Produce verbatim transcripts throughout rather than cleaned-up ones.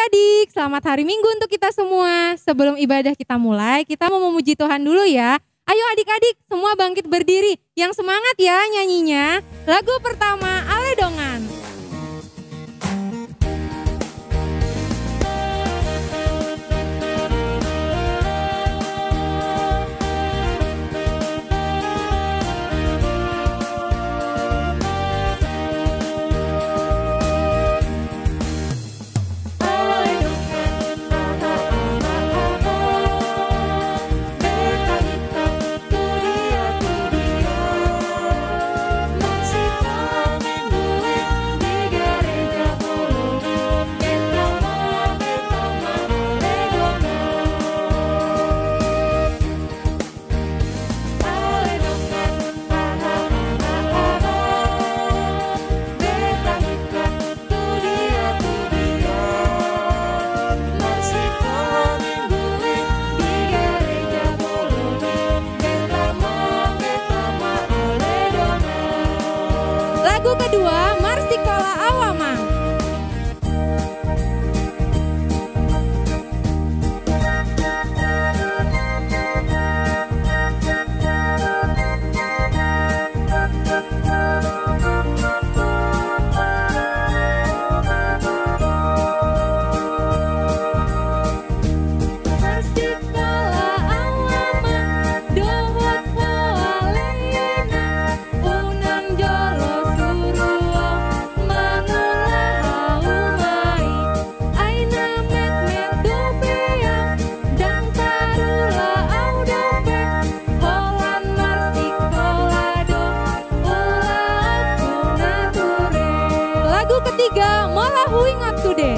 Adik, selamat hari Minggu untuk kita semua. Sebelum ibadah kita mulai, kita mau memuji Tuhan dulu ya. Ayo adik-adik, semua bangkit berdiri. Yang semangat ya nyanyinya. Lagu pertama, Ale Dongan. Lagu kedua, Marsikola Au Amang. Marsikola au amang dohot poalena, unang jolo suru au mangula hauma i. Ai na metmet dope au, ndang tarula au dope, holan marsikola do ulaonku na ture. Lagu ketiga, Mola Huingot Sude.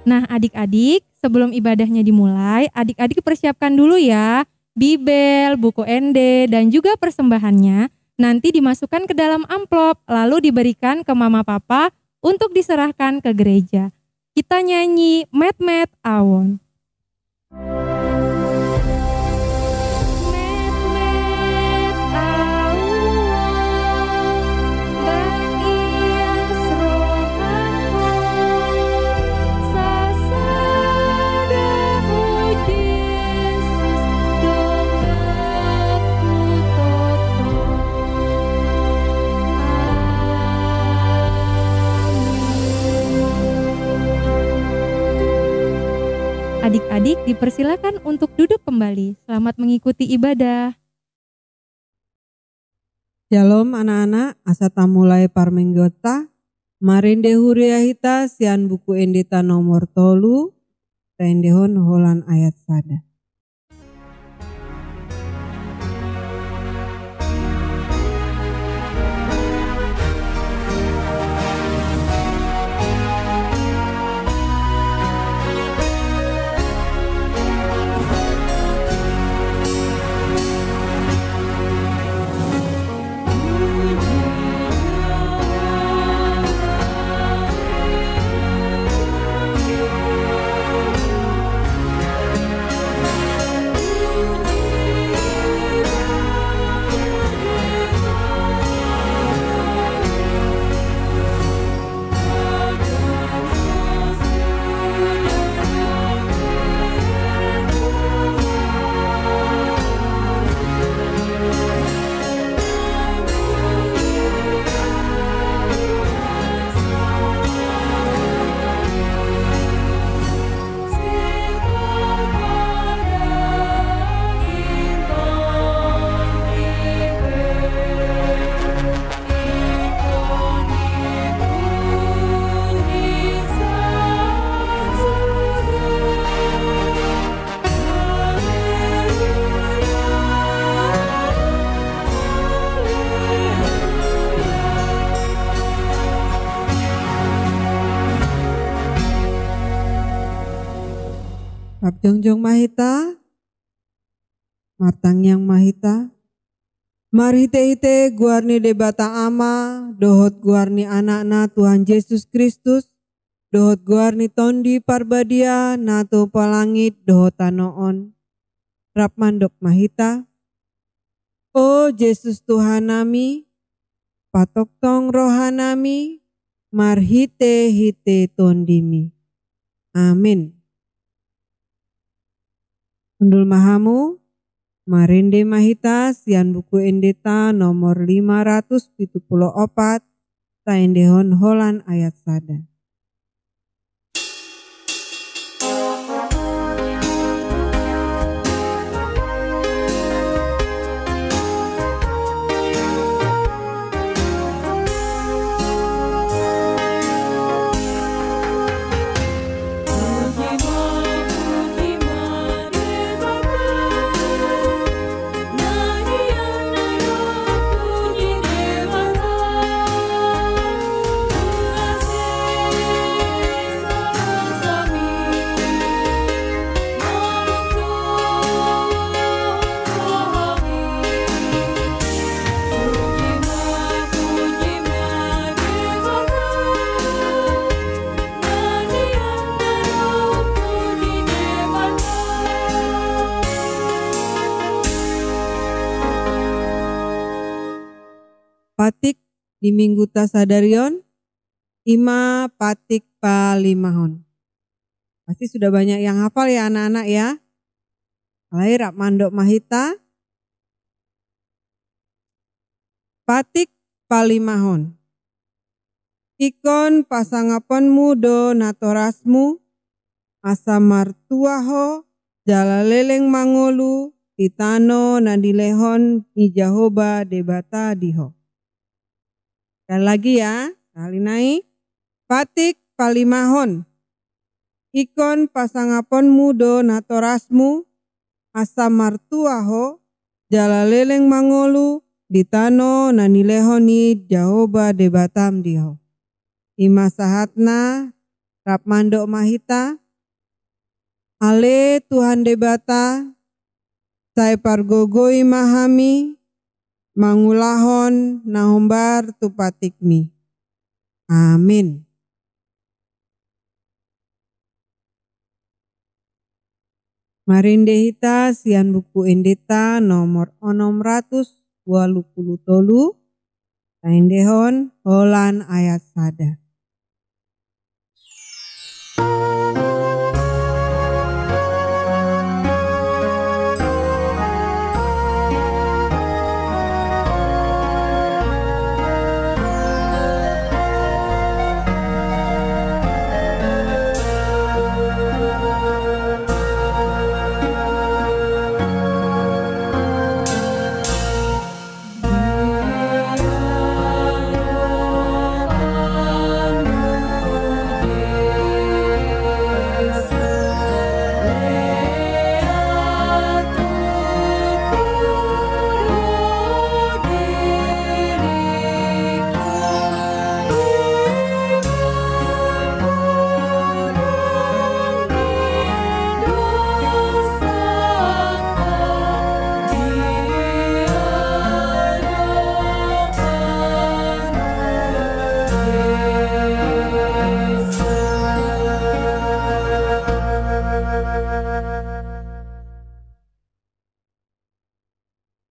Nah, adik-adik, sebelum ibadahnya dimulai, adik-adik persiapkan dulu ya, Bibel, buku ende, dan juga persembahannya. Nanti dimasukkan ke dalam amplop, lalu diberikan ke mama papa untuk diserahkan ke gereja. Kita nyanyi Metmet Au On. Adik-adik dipersilakan untuk duduk kembali. Selamat mengikuti ibadah. Syalom anak-anak, asa tamulai parmingguonta. Marende huria hita sian Buku Endeta nomor tolu, taendehon holan ayat sada. Jongjong ma hita, martangiang ma hita. Marhite-hite goar ni Debata Ama, dohot goar ni Anakna Tuhan Jesus Kristus, dohot goar ni Tondi Parbadia na tumompa langit dohot tano on. Rap mandok ma hita. O Jesus Tuhannami, patongtong rohanami, marhite-hite Tondimi. Amin. Hundul ma hamu, marende ma hita sian Buku Endenta nomor lima ratus pitu pulu opat, taendehon holan ayat sada. Patik di mingguta sadari on, ima patik palimahon. Pasti sudah banyak yang hafal ya anak-anak ya. Alai rap mandok ma hita. Patik palimahon. Ingkon pasangaponmu do natorasmu, asa martua ho, jala leleng mangolu di tano na nilehon ni Jahowa Debata di ho. Sekali lagi ya, sahali nai. Patik palimahon. Ingkon pasangaponmu do natorasmu, asa martua ho, jala leleng mangolu di tano na nilehon ni Jahowa Debatam di ho. Ima sahatna, rap mandok ma hita. Ale Tuhan Debata, sai pargogoi ma hami mangulahon na hombar tu patikmi. Amin. Marende hita sian Buku Endenta nomor onom ratus walu pulu tolu, taendehon holan ayat sada.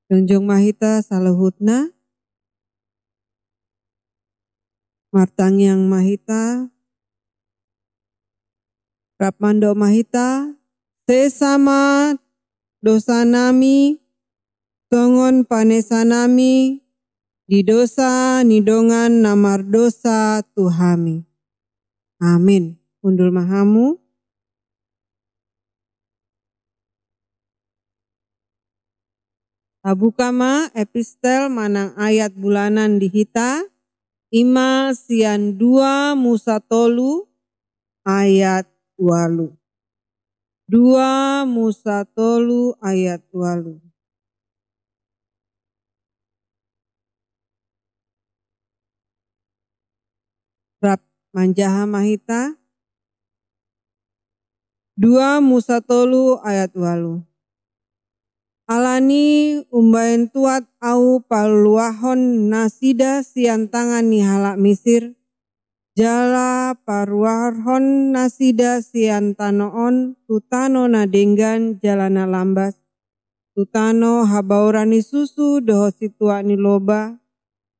Jongjong ma hita saluhutna. Martangiang ma hita. Rap mandok ma hita. Sesa ma dosanami, songon panesanami di dosa ni dongan na mardosa tu hami. Amin. Hundul ma hamu. Tabuka ma epistel manang ayat bulanan di hita, ima sian dua Musa tolu ayat walu. Dua Musa tolu ayat walu. Rap manjaha ma hita. Dua Musa tolu ayat ualu. Alani umbahen tuat ahu paluahon nasida sian tangan ni halak Misir, jala paruarhon nasida sian tano on tu tano na denggan jala na lambas, tu tano habaoran ni susu dohot situak ni loba,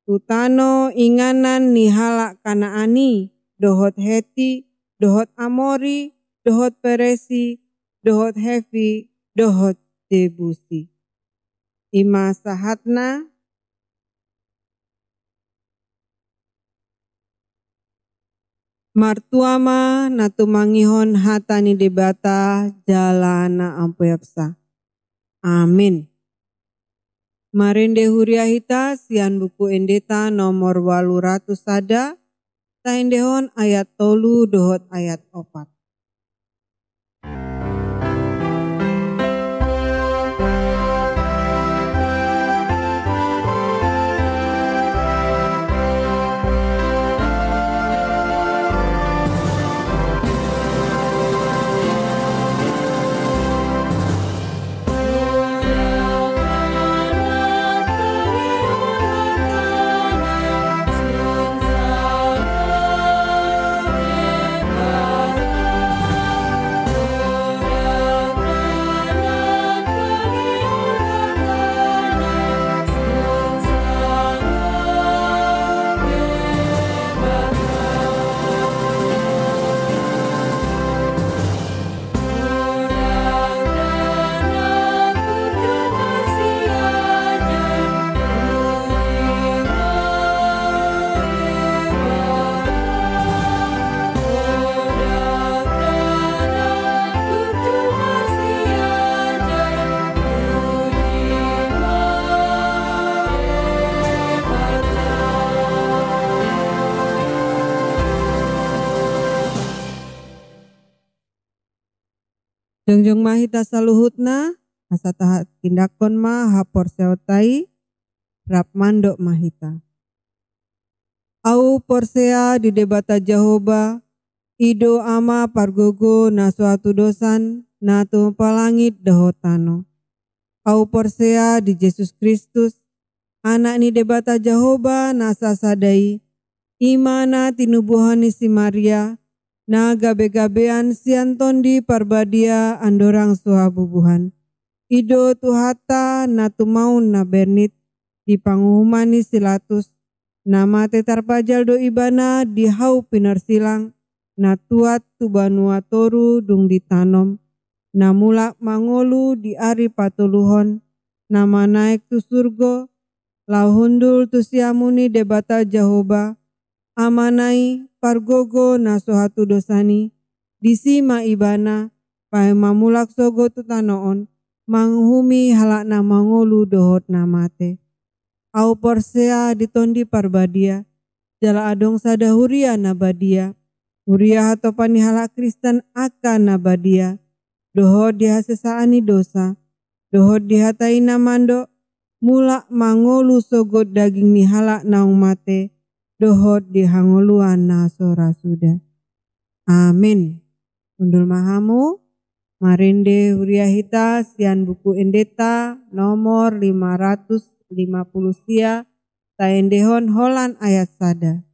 tu tano inganan ni halak Kanaan i, dohot Heti, dohot Amori, dohot Peresi, dohot Hevi, dohot Jebusi. I ma sahatna. Martua ma na tumangihon hata ni Debata jala na ampuepsa. Amin. Marende huria hita sian Buku Endeta nomor ualu ratus sada, taendehon ayat tolu dohot ayat opat. Jongjong ma hita saluhutna, asa tahatindangkon ma haporseaonta i, rap mandok ma hita. Ahu porsea di Debata Jahowa, i do Ama pargogo na so hatudosan, na tumompa langit dohot tano. Ahu porsea di Jesus Kristus, Anak ni Debata Jahowa na sasada i, i ma na tinubuhon ni si Maria, na gabegabean sian Tondi Parbadia andorang so habubuhan. I do Tuhanta na tumaon na bernit di panguhuman ni si Latus, na mate tarpajal do Ibana di hau pinorsilang, na tuat tu banua toru dung ditanom, na mulak mangolu di ari patoluhon, na manaek tu surgo, laho hundul tu siamun ni Debata Jahowa, Amana i, pargogo na so hatudosan i. Disi ma Ibana, paima mulak sogot tu tano on, manguhumi halak na mangolu dohot na mate. Ahu porsea di Tondi Parbadia, jala adong sada huria na badia, huria hatopan ni halak Kristen angka na badia, dohot di hasesaan ni dosa, dohot di hata i na mandok, mulak mangolu sogot daging ni halak naung mate, dohot di hangoluan na so ra suda. Amin. Hundul ma hamu, marende huria hita sian Buku Endenta nomor lima ratus lima puluh sia, taendehon holan ayat sada.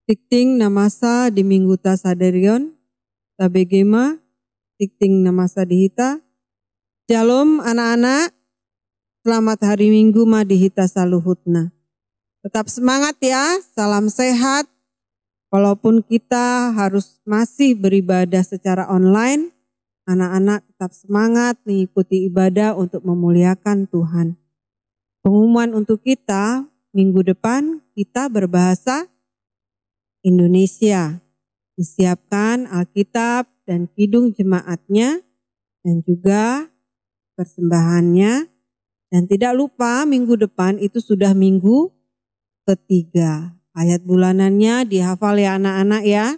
Tingting na masa di mingguta sadari on, tabege ma tingting na masa di hita. Syalom anak-anak, selamat hari Minggu ma di hita saluhutna. Tetap semangat ya, salam sehat. Walaupun kita harus masih beribadah secara online, anak-anak tetap semangat mengikuti ibadah untuk memuliakan Tuhan. Pengumuman untuk kita, minggu depan kita berbahasa Indonesia. Disiapkan Alkitab dan kidung jemaatnya dan juga persembahannya. Dan tidak lupa, minggu depan itu sudah minggu ketiga. Ayat bulanannya dihafal ya anak-anak ya.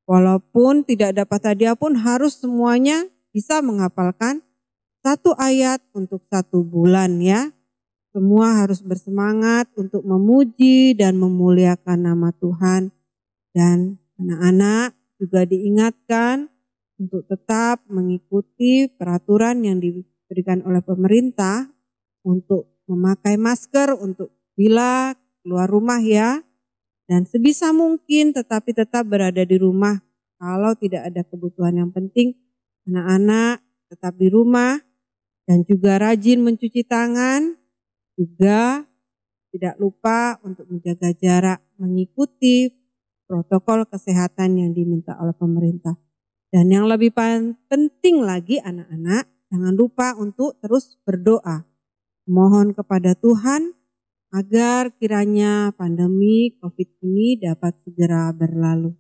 Walaupun tidak dapat hadiah pun harus semuanya bisa menghafalkan satu ayat untuk satu bulan ya. Semua harus bersemangat untuk memuji dan memuliakan nama Tuhan. Dan anak-anak juga diingatkan untuk tetap mengikuti peraturan yang diberikan oleh pemerintah untuk memakai masker untuk bila keluar rumah ya. Dan sebisa mungkin tetapi tetap berada di rumah kalau tidak ada kebutuhan yang penting. Anak-anak tetap di rumah dan juga rajin mencuci tangan, juga tidak lupa untuk menjaga jarak, mengikuti protokol kesehatan yang diminta oleh pemerintah. Dan yang lebih pan-, penting lagi anak-anak, jangan lupa untuk terus berdoa. Mohon kepada Tuhan agar kiranya pandemi covid ini dapat segera berlalu.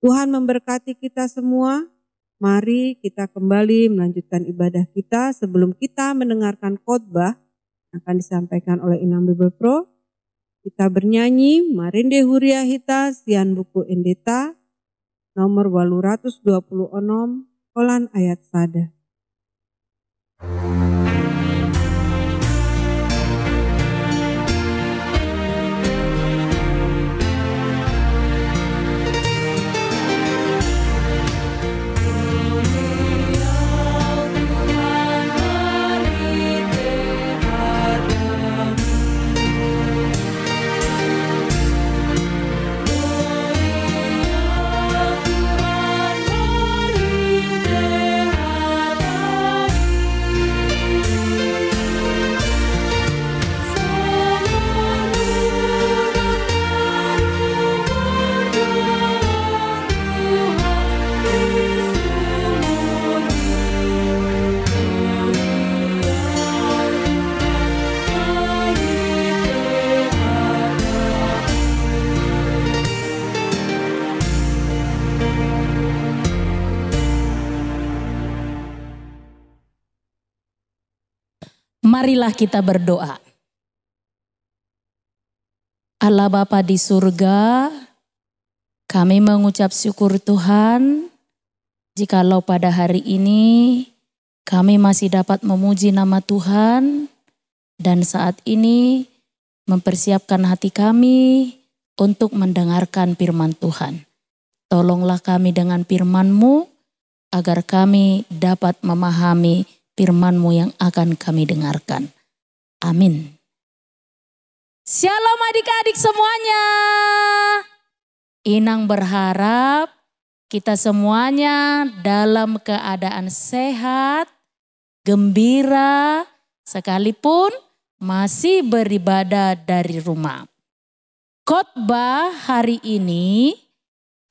Tuhan memberkati kita semua. Mari kita kembali melanjutkan ibadah kita sebelum kita mendengarkan khotbah yang akan disampaikan oleh Inang Bibelvrouw. Kita bernyanyi Marende Huria Hita sian buku Endeta nomor walu ratus dua pulu onom, holan ayat sada. Marilah kita berdoa. Allah Bapa di surga, kami mengucap syukur Tuhan, jikalau pada hari ini kami masih dapat memuji nama Tuhan, dan saat ini mempersiapkan hati kami untuk mendengarkan firman Tuhan. Tolonglah kami dengan firman-Mu, agar kami dapat memahami firman-Mu yang akan kami dengarkan. Amin. Syalom adik-adik semuanya. Inang berharap kita semuanya dalam keadaan sehat, gembira, sekalipun masih beribadah dari rumah. Khotbah hari ini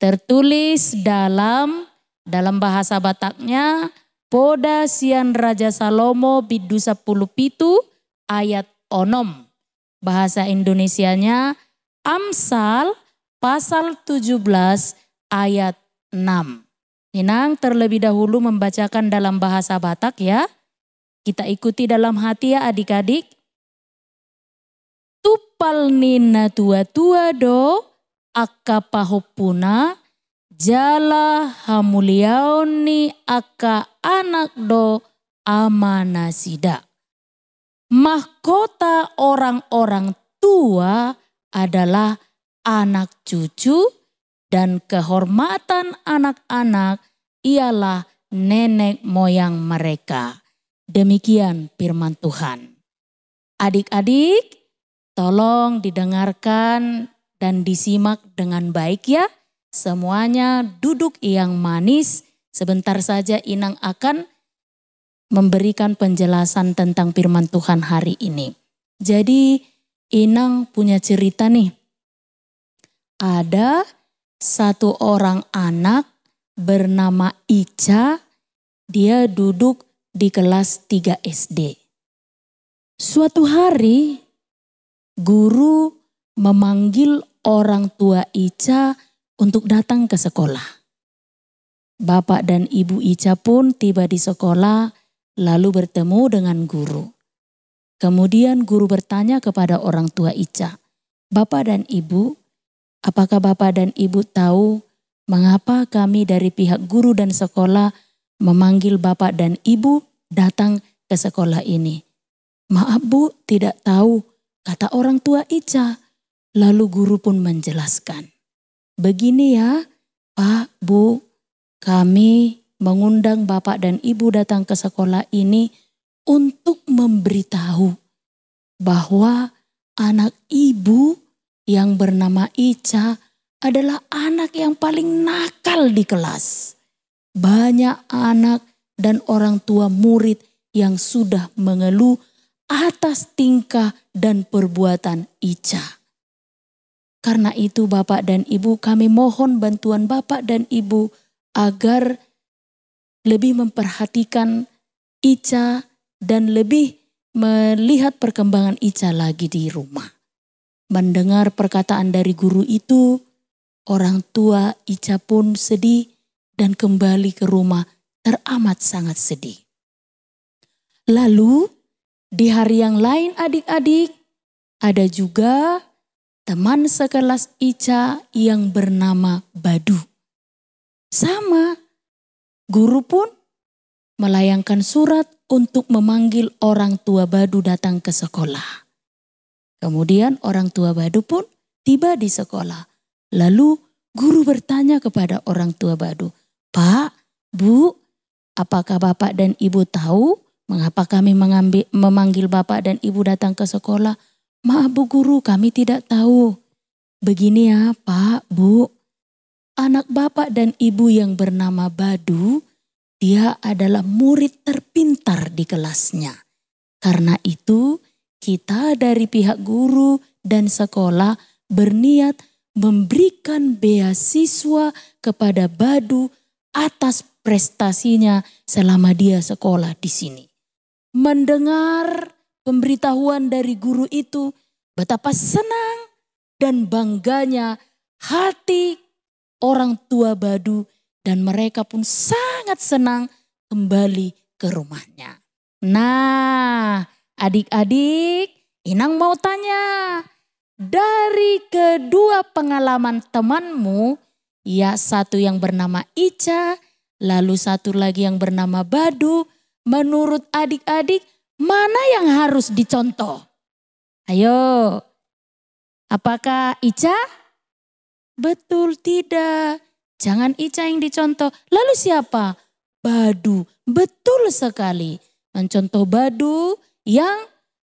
tertulis dalam, dalam bahasa Bataknya, Poda sian Raja Salomo bindu sampulu pitu ayat onom. Bahasa Indonesianya, Amsal pasal tujuh belas ayat enam. Inang terlebih dahulu membacakan dalam bahasa Batak ya. Kita ikuti dalam hati ya adik-adik. Tumpal ni na tua-tua do angka pahompuna, jala hamuliaon ni angka anak do amanasida. Mahkota orang-orang tua adalah anak cucu, dan kehormatan anak-anak ialah nenek moyang mereka. Demikian firman Tuhan. Adik-adik, tolong didengarkan dan disimak dengan baik ya. Semuanya duduk yang manis. Sebentar saja Inang akan memberikan penjelasan tentang firman Tuhan hari ini. Jadi, Inang punya cerita nih. Ada satu orang anak bernama Ica, dia duduk di kelas tiga S D. Suatu hari, guru memanggil orang tua Ica untuk datang ke sekolah. Bapak dan ibu Ica pun tiba di sekolah, lalu bertemu dengan guru. Kemudian guru bertanya kepada orang tua Ica, "Bapak dan ibu, apakah bapak dan ibu tahu mengapa kami dari pihak guru dan sekolah memanggil bapak dan ibu datang ke sekolah ini?" "Maaf bu, tidak tahu," kata orang tua Ica. Lalu guru pun menjelaskan, "Begini ya, Pak, Bu, kami mengundang Bapak dan Ibu datang ke sekolah ini untuk memberitahu bahwa anak ibu yang bernama Ica adalah anak yang paling nakal di kelas. Banyak anak dan orang tua murid yang sudah mengeluh atas tingkah dan perbuatan Ica. Karena itu, Bapak dan Ibu, kami mohon bantuan Bapak dan Ibu agar lebih memperhatikan Ica dan lebih melihat perkembangan Ica lagi di rumah." Mendengar perkataan dari guru itu, orang tua Ica pun sedih dan kembali ke rumah teramat sangat sedih. Lalu, di hari yang lain, adik-adik, ada juga teman sekelas Ica yang bernama Badu. Sama, guru pun melayangkan surat untuk memanggil orang tua Badu datang ke sekolah. Kemudian orang tua Badu pun tiba di sekolah. Lalu guru bertanya kepada orang tua Badu, "Pak, Bu, apakah Bapak dan Ibu tahu mengapa kami mengambil, memanggil Bapak dan Ibu datang ke sekolah?" "Maaf Bu Guru, kami tidak tahu." "Begini ya Pak, Bu, anak Bapak dan Ibu yang bernama Badu, dia adalah murid terpintar di kelasnya. Karena itu, kita dari pihak guru dan sekolah berniat memberikan beasiswa kepada Badu atas prestasinya selama dia sekolah di sini." Mendengar pemberitahuan dari guru itu, betapa senang dan bangganya hati orang tua Badu, dan mereka pun sangat senang kembali ke rumahnya. Nah, adik-adik, Inang mau tanya, dari kedua pengalaman temanmu, ya, satu yang bernama Ica, lalu satu lagi yang bernama Badu, menurut adik-adik, mana yang harus dicontoh? Ayo, apakah Ica? Betul tidak. Jangan Ica yang dicontoh. Lalu siapa? Badu. Betul sekali. Mencontoh Badu yang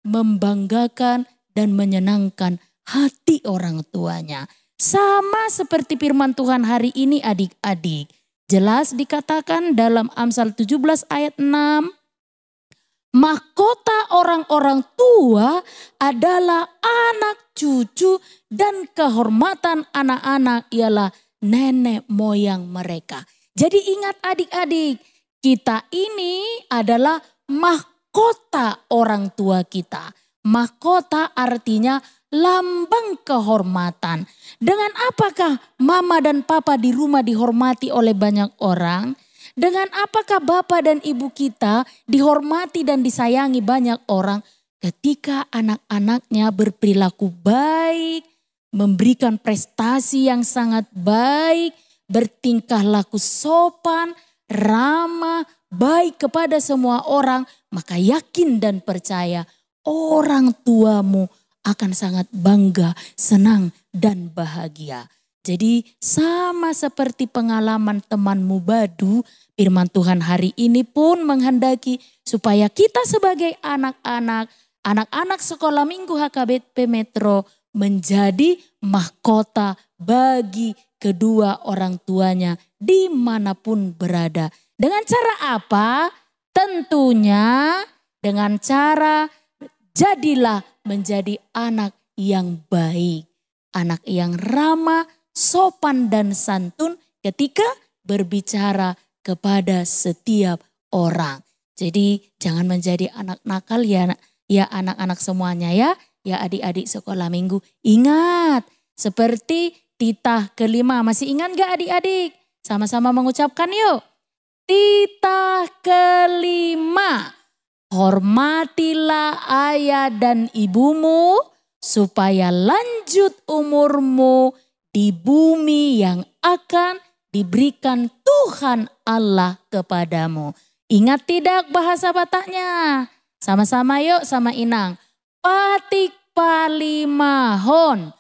membanggakan dan menyenangkan hati orang tuanya. Sama seperti firman Tuhan hari ini, adik-adik. Jelas dikatakan dalam Amsal tujuh belas ayat enam, "Mahkota orang-orang tua adalah anak cucu dan kehormatan anak-anak ialah nenek moyang mereka." Jadi ingat adik-adik, kita ini adalah mahkota orang tua kita. Mahkota artinya lambang kehormatan. Dengan apakah mama dan papa di rumah dihormati oleh banyak orang? Dengan apakah bapa dan ibu kita dihormati dan disayangi banyak orang? Ketika anak-anaknya berperilaku baik, memberikan prestasi yang sangat baik, bertingkah laku sopan, ramah, baik kepada semua orang, maka yakin dan percaya orang tuamu akan sangat bangga, senang, dan bahagia. Jadi, sama seperti pengalaman temanmu Badu, firman Tuhan hari ini pun menghendaki supaya kita sebagai anak-anak, anak-anak Sekolah Minggu H K B P Metro, menjadi mahkota bagi kedua orang tuanya di mana pun berada. Dengan cara apa? Tentunya dengan cara jadilah menjadi anak yang baik, anak yang ramah, sopan dan santun ketika berbicara kepada setiap orang. Jadi jangan menjadi anak nakal ya, ya anak-anak semuanya ya, ya adik-adik sekolah minggu. Ingat, seperti titah kelima, masih ingat nggak adik-adik? Sama-sama mengucapkan yuk. Titah kelima, hormatilah ayah dan ibumu, supaya lanjut umurmu di bumi yang akan diberikan Tuhan Allah kepadamu. Ingat tidak bahasa Bataknya? Sama-sama yuk sama Inang. Patik palimahon.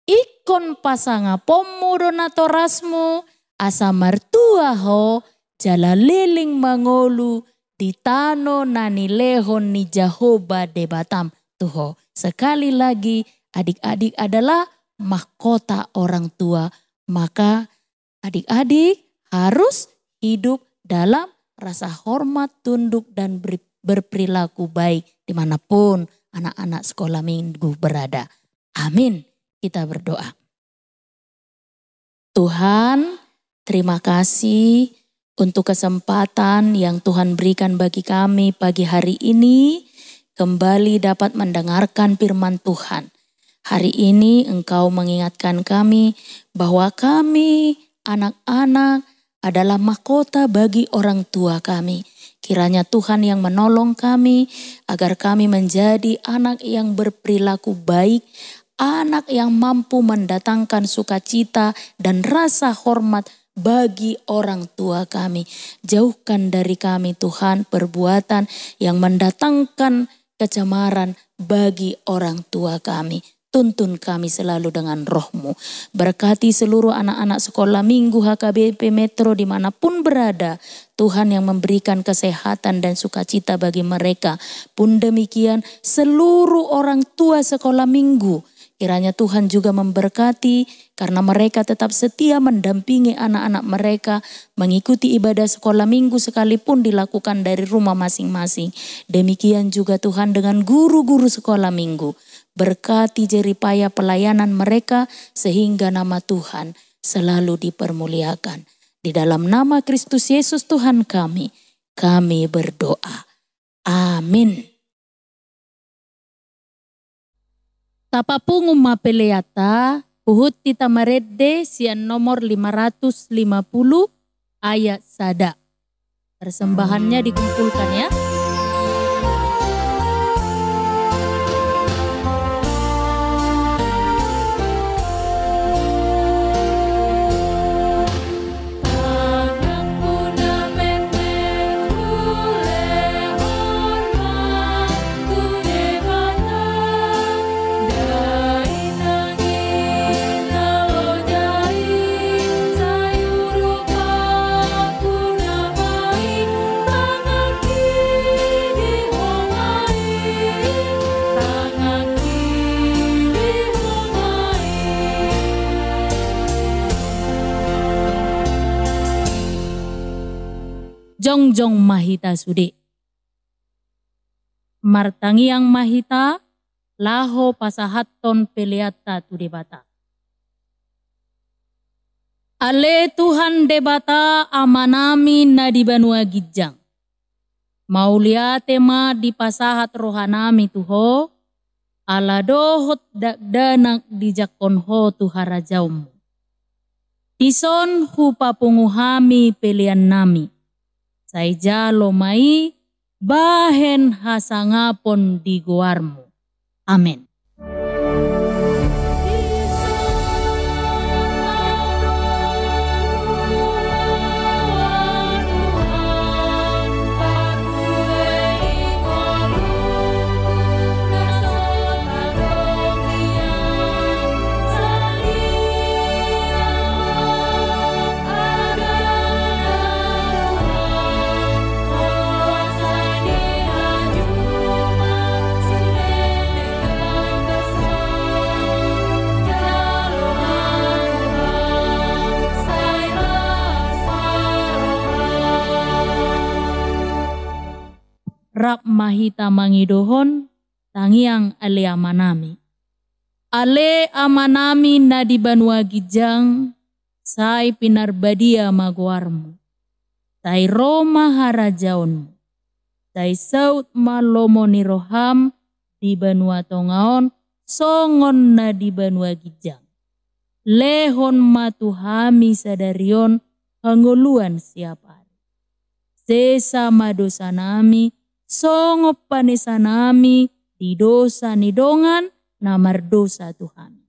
Ingkon pasangaponmu do natorasmu, asa martua ho, jala leleng mangolu di tano na nilehon ni Jahowa Debatam tu ho. Sekali lagi, adik-adik adalah mahkota orang tua. Maka adik-adik harus hidup dalam rasa hormat, tunduk, dan ber-, berperilaku baik dimanapun anak-anak sekolah minggu berada. Amin. Kita berdoa. Tuhan, terima kasih untuk kesempatan yang Tuhan berikan bagi kami pagi hari ini, kembali dapat mendengarkan firman Tuhan. Hari ini Engkau mengingatkan kami bahwa kami, anak-anak, adalah mahkota bagi orang tua kami. Kiranya Tuhan yang menolong kami, agar kami menjadi anak yang berperilaku baik, anak yang mampu mendatangkan sukacita dan rasa hormat bagi orang tua kami. Jauhkan dari kami, Tuhan, perbuatan yang mendatangkan kecemaran bagi orang tua kami. Tuntun kami selalu dengan Roh-Mu. Berkati seluruh anak-anak sekolah minggu H K B P Metro dimanapun berada. Tuhan yang memberikan kesehatan dan sukacita bagi mereka. Pun demikian seluruh orang tua sekolah minggu. Kiranya Tuhan juga memberkati karena mereka tetap setia mendampingi anak-anak mereka mengikuti ibadah sekolah minggu sekalipun dilakukan dari rumah masing-masing. Demikian juga Tuhan dengan guru-guru sekolah minggu. Berkati jeripaya pelayanan mereka sehingga nama Tuhan selalu dipermuliakan. Di dalam nama Kristus Yesus Tuhan kami, kami berdoa. Amin. Tapapungu ma peleanta, huhut hita marende sian nomor lima ratus lima puluh ayat sada. Persembahannya dikumpulkan ya. Jongjong ma hita sude. Martangiang ma hita laho pasahathon peleanta tu Debata. Ale Tuhan Debata Amanami na di banua ginjang, mauliate ma dipasahat rohanami tu Ho, ala dohot dakdanak dijangkon Ho tu harajaonMu. Dison hupapungu hami peleannami, sai jalo ma i bahen hasangapon di goarMu. Amen. Rap ma hita mangidohon, tangiang Ale Amanami. Ale Amanami na di banua ginjang, sai pinarbadia ma goarmu. Sai ro ma harajaonmu. Sai saut ma lomo ni roham di banua tonga on songon na di banua ginjang. Lehon ma tu hami sadari on hangoluan siapari. Sesa ma dosanami, songon panesanami di dosa ni dongan na mardosa tu hami.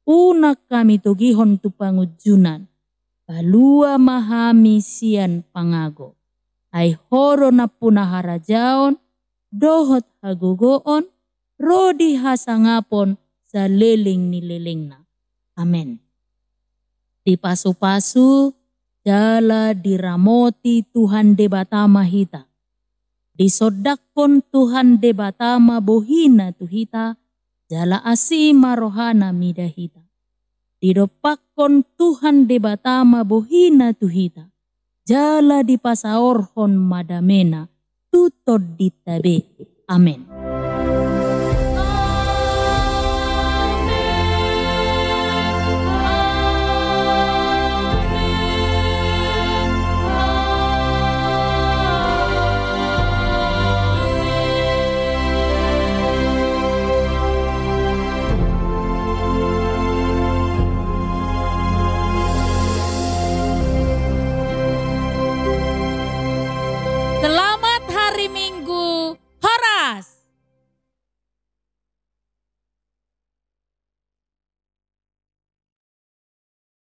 Unang hami togihon tu pangunjunan, palua ma hami sian pangago. Ai Ho do nampuna harajaon, dohot hagogoon, ro di hasangapon saleleng ni lelengna. Amen. Dipasupasu jala diramoti Tuhan Debata ma hita. Disondangkon Tuhan Debata ma bohina tu hita, jala asi ma rohana mida hita. Didompakkon Tuhan Debata ma bohina tu hita, jala dipasaorhon ma damena tu tondinta be. Amen.